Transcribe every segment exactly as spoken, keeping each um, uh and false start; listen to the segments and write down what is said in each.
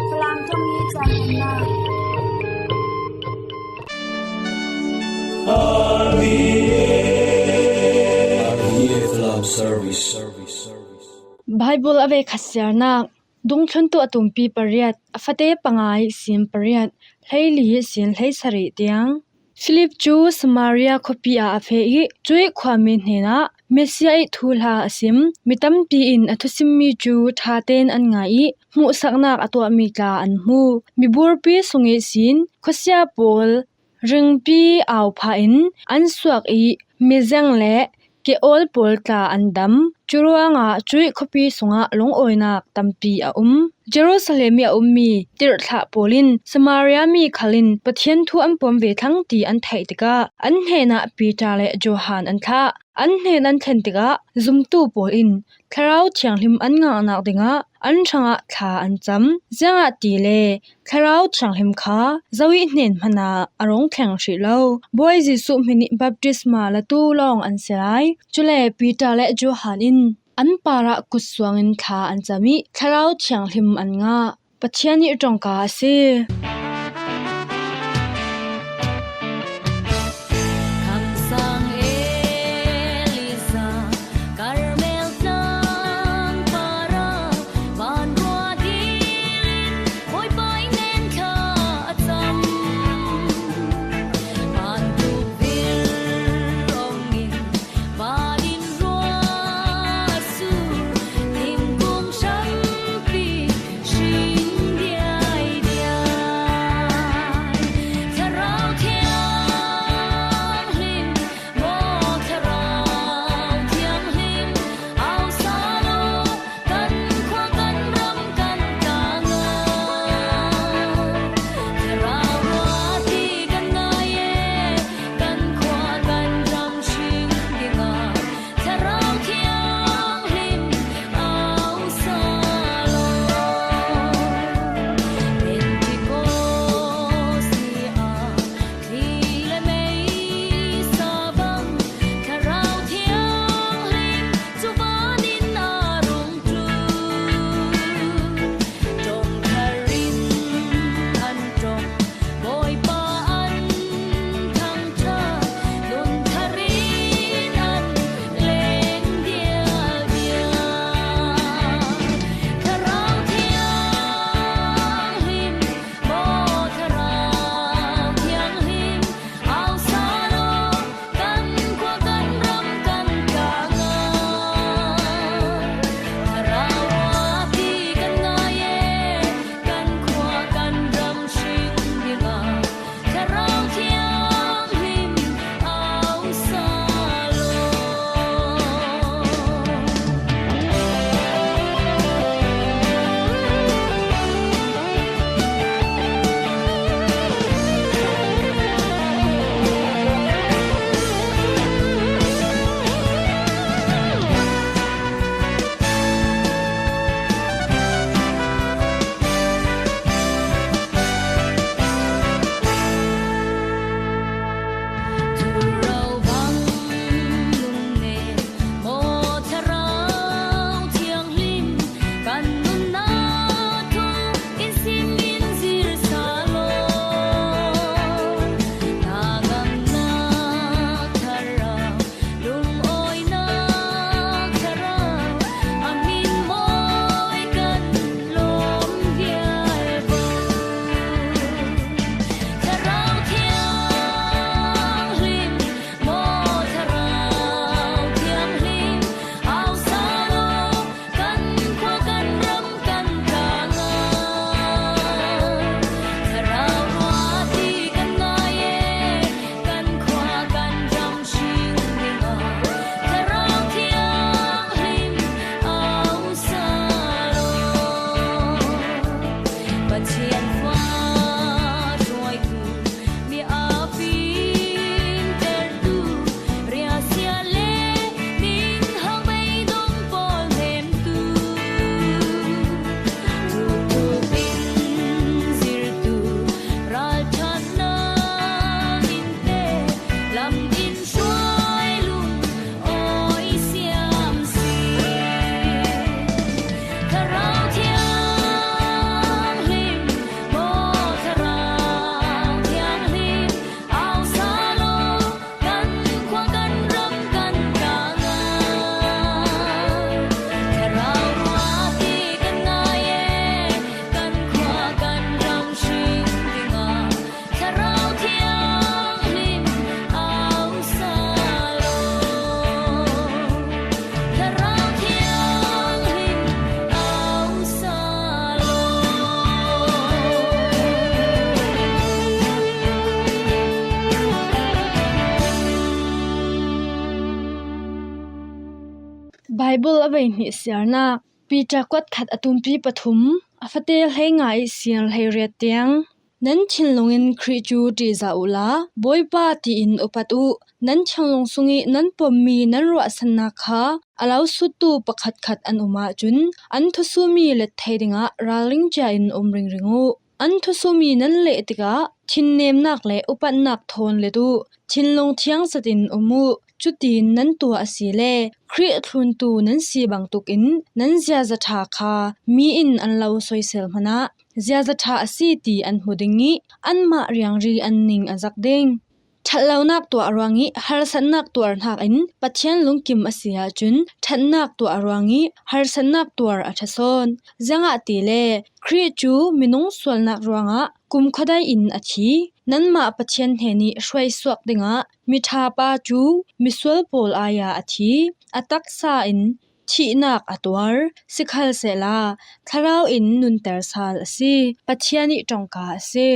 Falam thawngin caan nunnak. Bible a vei khat siarnak, Dungthluntu a tumpi pariat, a fate panga ihsin pariat, hleili ihsin hleisarih tiang. Philip cu Samaria khuapi ah a feh ih cuih khuami hnenah Messiah ih thuhla a sim. Mi tampi in a thusimmi cu ṭha tein an ngai ih hmuhsaknak a tuahmi tla an hmu. Miburpi sung ihsin khuasia pawl ringpi au pha in an suak ih mizeng le ke-awl pawl tla an dam. Curuangah cuih khuapi sungah lungawinak tampi a um. Jerusalem ih a ummi tirhthlah pawl in Samaria mi khal in Pathian thu an pom ve thlang ti an theih tikah an hnenah Peter le Johan an thlah. An hnen an thlen tikah zumtu pawl in Thlarau Thianghlim an ngahnak dingah an hrangah thla an cam. Ziangahtile Thlarau Thianghlim kha zo ih hnen hmanah a rung thleng hrih lo. Bawi Jesuh hmin ih baptisma latu lawng an si lai. Cule Peter le Johan in an parah kutsuang in thla an cam ih Thlarau Thianghlim an ngah. Pathian ih ṭongka a si. A vei hnih siarnak. Peter kuat khat a tumpi pathum, a fate hlei nga i siar hlei riat tiang. Nan thinlung in Khrih cu ṭihzah uhla, Bawipa tiin upat uh. Nan thinlung sung i nan pommi nan ruahsannak kha a lo suttu pakhatkhat an um ahcun an thusumi let thei dingah ralring cia in um ringring uh. An thusumi nan leh tikah thinnemnak le upatnak thawn let uh. Thinlung thiang zetin um uh. Cutin nan tuah asile Khrih thluntu nan si bangtuk in nan ziaza ṭha kha mi in an lo soisel hmanh ah ziaza ṭha a si ti an hmu ding i anmah riangri an ning a zak ding. Ṭhatlonak tuah ruang i harsatnak tuar hnakin Pathian lungkim a si ahcun ṭhatnak tuah ruang i harsatnak tuar a ṭha sawn. Ziangahtile Khrih cu minung sualnak ruangah kumkhuadei in a thi. Nanmah Pathian hnen i hruaisuak dingah miṭha pa cu misual pawl ai-ah a thi. A taksa in thihnak a tuar, sikhalsehla thlarau in nunter sal a si. Pathian i ṭongka a si.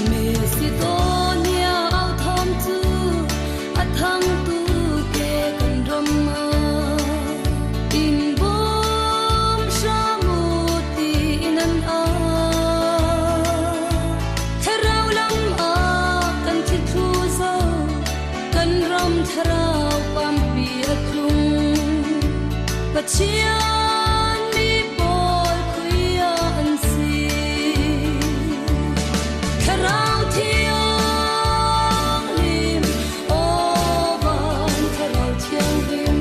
Macedonia authawm cu a thangtu te kan ram ah inbawm hram uh tiin an au. Thlarau lam ah kan thi thlu zo, kan ram thlarau pampi a tlung. Pathian mi pawl khui ah an si. Thlarau thianghlim, aw van Thlarau thianghlim,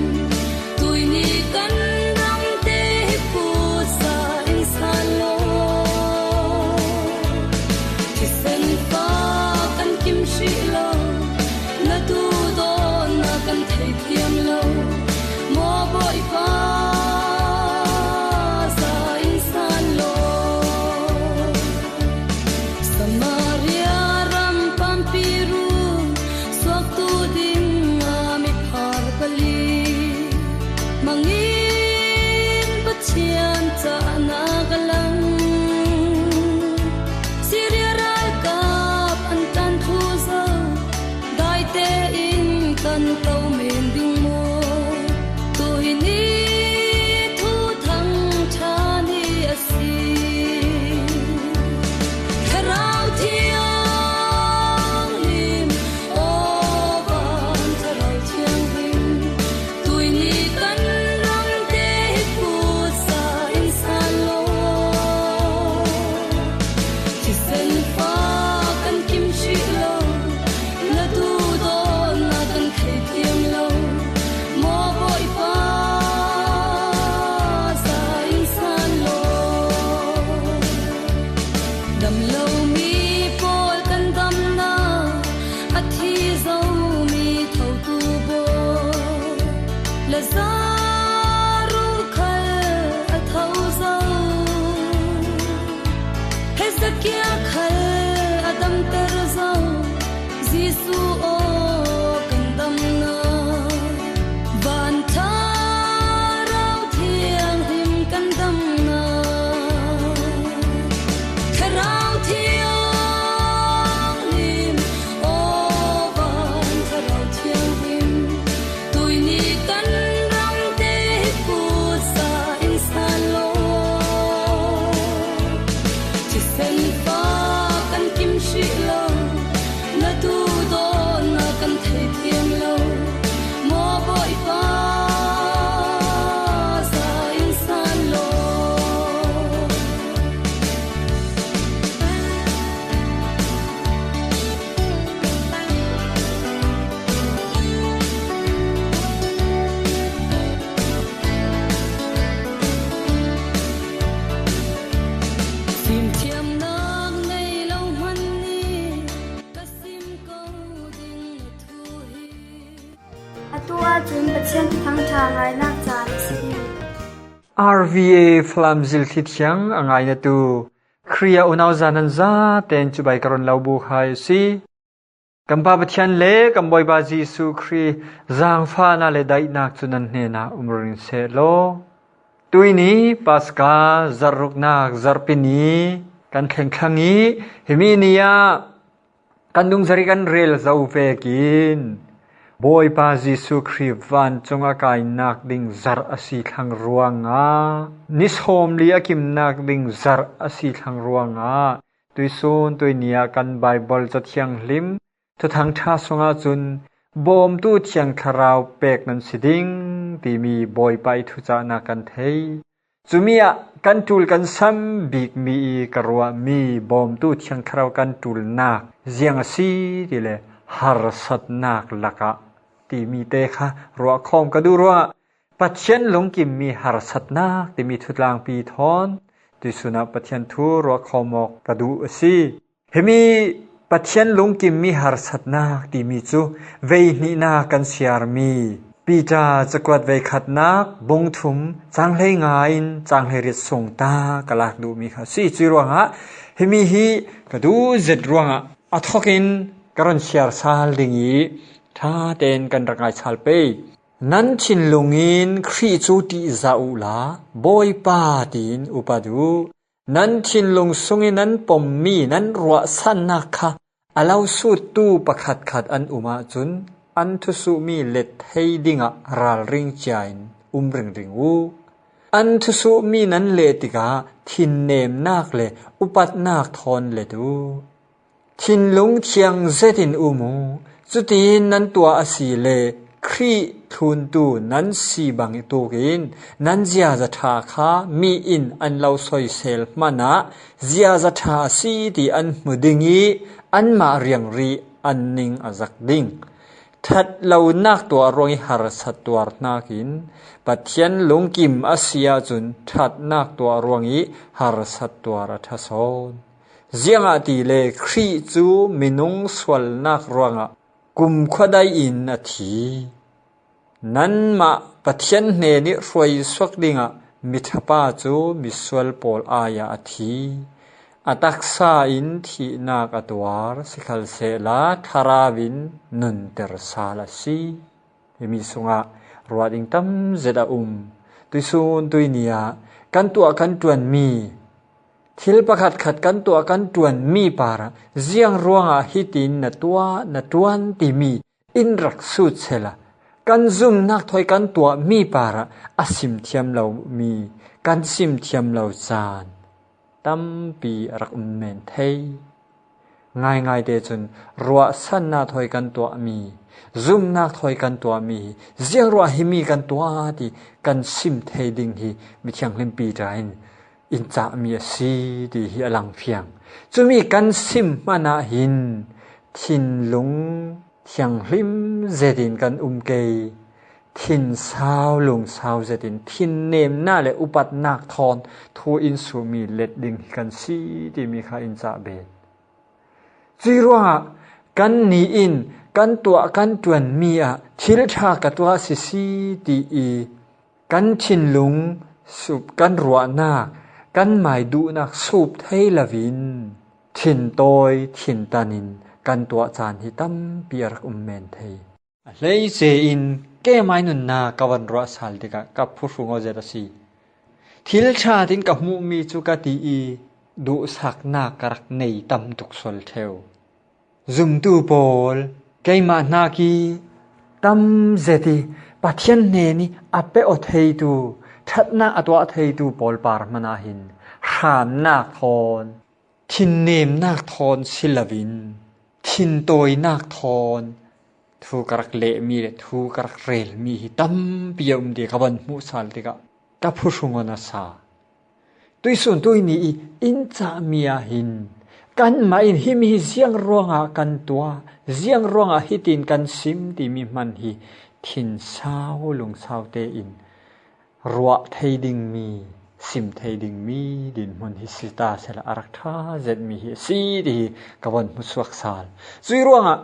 tuihni kan ram te hi kut sa in san law. Thisen fa kan kim hrih lo, na duhdawtnak kan thei thiam lo, maw Bawipa, za in san law. Samaria ram pampi run suaktu dingah miphar pali mangin Pathian cahnak a lang. Syria ralkap an ṭan thlu zo, dai tein kan to men ding maw? Tuihni thuthang ṭha nih a si. Thlarau thianghlim, aw van Thlarau thianghlim, tuihni kan ram te hi kut sa in san law. Thisen fa kan kim hrih lo, na duhdawtnak kan thei thiam lo, maw Bawipa, za in san law. Dam lomi pawl kan damnak, a thi zomi thotu baw, Lazarus khal a tho zo, Hezekiah khal a damter zo, Jesuh aw kan damnak, van Thlarau thianghlim kan damnak. Thlarau thianghlim, aw van Thlarau thianghlim, tuihni kan ram te hi kut sa in san law. Thisen fa kan kim hrih lo, na duhdawtnak kan thei thiam lo, maw Bawipa, za in san law. Fimthiamnak ngei lo hmanh nih ka sim ko ding na thu hi. Atu ahcun Pathian Thuthang ṭha ngainak caan a si. R V A Falam zilthli thiang a ngainatu Khrih ah unau zanan zaten cubai ka run lo bu hai a si. Kan Pa Pathian le kan Bawipa Jesuh Khrih zaangfahnak le daihnak cu nan hnenah um ring seh law. Tuini Paska zarh ruknak zarhpi ni kan thleng thlang i, himi ni ah kan dungzarh i kan rel zo vekin Bawipa Jesuh Khrih vancung a kainak ding zarh a si thlang ruangah, ni sawmli a kimnak ding zarh a si thlang ruangah, tuisun tuini ah kan Baibal ca thianghlim Thuthang Ṭha sungah cun bawmtu Thiang Thlarau pek nan si ding timi Bawipa i thucahnak kan thei. Cumi ah kan ṭul kan sam bikmi i ka ruahmi bawmtu Thiang Thlarau kan ṭulnak ziang a si tile harsatnak lakah timi te kha ruahkhawm ka duh ruangah Pathian lungkimmi harsatnak timi thutlangpi thawn tuisun ah Pathian thu ruahkhawm awk ka duh a si. Himi Pathian lungkimmi harsatnak timi cu veihnihnak kan siarmi Peter cakuat veikhatnak bungthum cang hleinga in cang hleiriat sung ta ka lak duhmi kha si. Cuih ruangah himi hi ka duh zet ruangah a thokin ka run siar sal ding i ṭha tein kan rak ngai sal pei. Nan thinlung in Khrih cu ṭihzah uhla Bawipa tiin upat uh. Nan thinlung sungin nan pommi nan ruahsannak kha a lo suttu pakhatkhat an um ahcun an thusuhmi let thei dingah ralring cia in um ringring uh. An thusuhmi nan leh tikah thinnemnak le upatnak thawn let uh. Thinlung thiang zetin um uh. Cutiin nan tuah a si le Khrih thluntu nan si bang tukin nan ziaza ṭha kha mi in an lo soisel hmanah ziaza ṭha a si ti an hmu ding i anmah riangri an ning a zak ding. Ṭhat lonak tuah ruang i harsat tuar hnakin Pathian lungkim a si ahcun ṭhatnak tuah ruang i harsat tuar a ṭha sawn. Ziangahtile Khrih cu minung sualnak ruangah kumkhua dai in a thi. Nanmah Pathian hnen i hruaisuak dingah miṭhapa cu misual pawl ai-ah a thi. A taksa in thihnak a tuar, sikhalsehla thlarau in nunter sal a si. Himi sungah ruah ding tam zet a um. Tuisun tuini ah kan tuah kan ṭuanmi thil pakhatkhat kan tuah kan ṭuanmi parah ziang ruangah hitin na tuah na ṭuan timi in rak sut sehla kan zumnak thawi kan tuahmi parah a simthiam lomi kan simthiam lo caan tampi a rak um men thei. Ngaingai te cun ruahsannak thawi kan tuahmi, zumnak thawi kan tuahmi hi ziang ruah himi kan tuah ti kan sim thei ding hi mithianghlim Peter in in cahmi a si ti hi a langfiang. Cumi kan sim hmanh ah hin thinlung thianghlim zetin kan um kei, thinsau lungsau zetin thinnemnak le upatnak thawn thu in suhmi let ding hi kan si timi kha in cah bet. Cuih ruangah kannih in kan tuah kan ṭuanmi ah thil ṭha ka tuah sisi ti i kan thinlung sup kan ruahnak kan mai duhnak sup thei loin thintawi thintan in kan tuah caan hi tampi a rak um men thei. A hleice in keimai nunnak ka van ruah sal tikah ka phuhrung aw zet a si. Thil ṭha tin ka hmuhmi cu ka ti i duhsaknak ka rak nei tam tuk sual ṭheu. Zumtu pawl, keimah hnak i tam zet i Pathian hnen i a pe aw theitu, ṭhatnak a tuah theitu pawl par hmanh ah hin hramnak thawn, thinnemnak thawn si loin thintawinak thawn thu ka rak lehmi le thu ka rak relmi hi tampi a um ti ka van hmuh sal tikah ka phuhrung aw na sa. Tuisun tuini i in cahmi ah hin kanmah in himi hi ziang ruangah kan tuah, ziang ruangah hitin kan sim timi hman hi thinsau lungsau tein ruah thei dingmi, sim thei dingmi dinhmun hi si ta sehla a rak ṭha zetmi hi a si ti hi ka van hmusuak sal. Cuih ruangah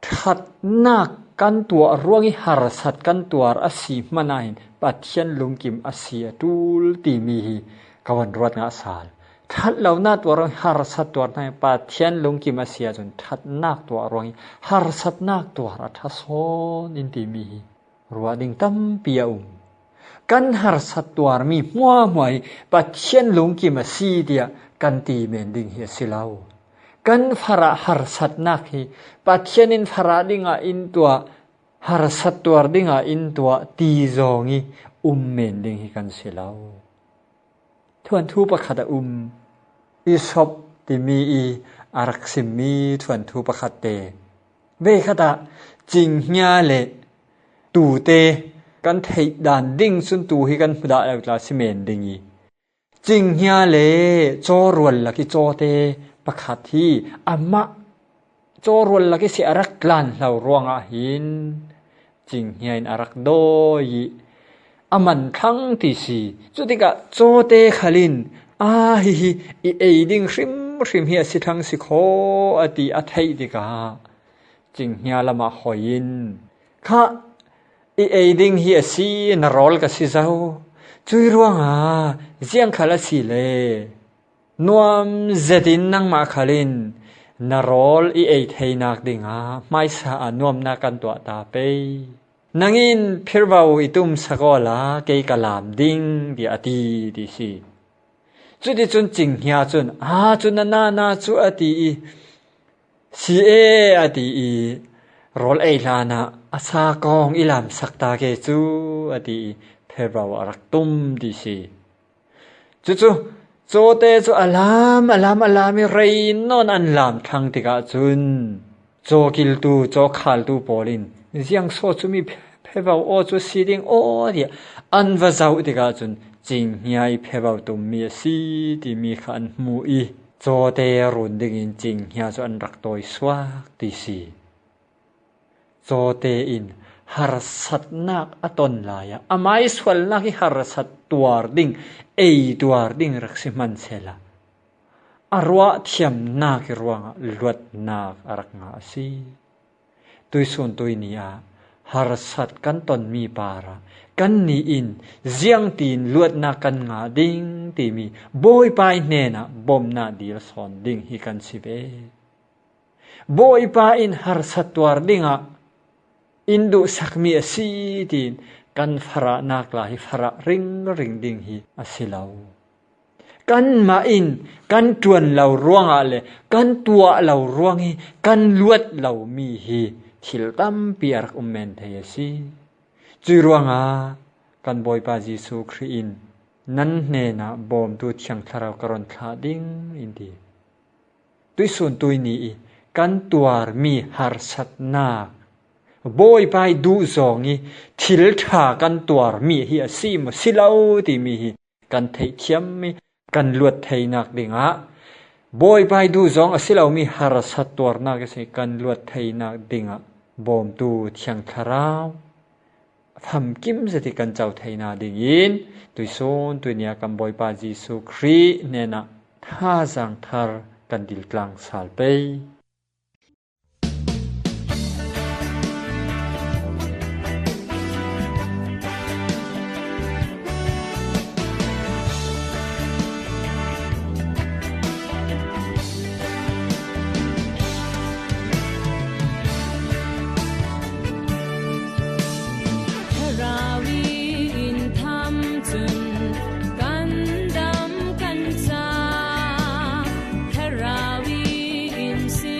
ṭhatnak kan tuah ruang i harsat kan tuar a si hmanh ah hin Pathian lungkim a si a ṭul timi hi ka van ruat ngah sal. Ṭhat lonak tuar ruang i harsat tuar hna i Pathian lungkim a si ahcun ṭhatnak tuah ruang i harsatnak tuar a ṭha sawn in timi hi ruah ding tampi a um. Kan harsat tuarmi hmuahhmuah hi Pathian lungkim a si tiah kan ti men ding hi a si lo. Kan farah harsatnak hi Pathian in farah dingah in tuah, harsat tuar dingah in tuah ti zawng i um men ding hi kan si lo. Thuanthu pakhat a um, Isop timi i a rak simmi thuanthu pakhat te. Veikhat ah cinghnia le tuute kan theih dan ding cun tu hi kan hmu dah lo tla si men ding i, cinghnia le caw rual lak i cawte pakhat hi amah caw rual lak i si a rak tlan hlo ruangah hin cinghnia in a rak dawi i a man thlang ti si. Cutikah cawte khal in, "A, hihi i ei ding hrimhrim hi a si thlang si khaw," a ti a theih tikah cinghnia lamah hoi in, "Kha, i ei ding hi a si, na rawl ka si zo. Cui ruangah ziang khal a si le nuam zetin nangmah khal in na rawl i ei theinak dingah hmaisa ah nuamnak kan tuah ta pei. Nang in phirvo i tum sak awla kei ka lam ding," tiah a ti ti si. Cuticun cinghnia cun, "A, cu na nana cu," a ti i, "Si e," a ti i, "rawl ei hlanah a sa kong i lamsak ta ke cu," a ti i, phirvo a rak tum ti si. Cucu cawte cu a lam, a lam, a lam i rei nawn an lam thlang tikah cun cawkiltu, cawkhaltu pawl in, "Ziang so cumi phe-, phirvo aw cu si ding aw," tiah an va zoh tikah cun cinghnia i phirvo tummi a si timi kha an hmu i, cawte run dingin cinghnia cu an rak tawi suak ti si. Cawte in harsatnak a ton lai ah amai sualnak i harsat tuar ding, ei tuar ding rak si hmansehla a ruah thiamnak i ruangah luatnak a rak ngah a si. Tuisun tuini ah harsat kan tonmi parah kannih in ziangtin luatnak kan ngah ding timi Bawipa i hnenah bawmhnak dil sawn ding hi kan si ve. Bawipa in harsat tuar dingah in duhsakmi a si tiin kan farahnak lai hi farah ringring ding hi a si lo. Kanmah in kan ṭuan lo ruangah le kan tuah lo ruang hi kan luat lomi hi thil tampi a rak um men thei a si. Cui ruangah kan Bawipa Jesuh Khrih in, "Nan hnenah bawmtu Thiang Thlarau ka ron thlah ding," in ti. Tuisun tuini i kan tuarmi harsatnak Bawipa i duh zong i thil ṭha kan tuarmi hi a si maw si lo timi hi kan theihthiam i kan luat theinak dingah, Bawipa i duh zong a si lomi harsat tuarnak i si kan luat theinak dingah bawmtu Thiang Thlarau famkim zet i kan co theihna dingin tuisun tuini ah kan Bawipa Jesuh Khrih hnenah thazaang thar kan dil tlang sal pei. Thlarau i in tham cun kan dam kan ca, Thlarau i in si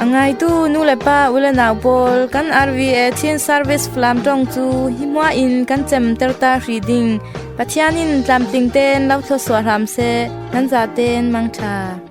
Ngaitu nu le pa, u le nau pawl, kan R V A Chin Service Falam ṭawng cu hi hmua in kan cemter ta hrih ding. Pathian in tlamtling tein lo thluasuah hram seh, nan zatein mangṭha.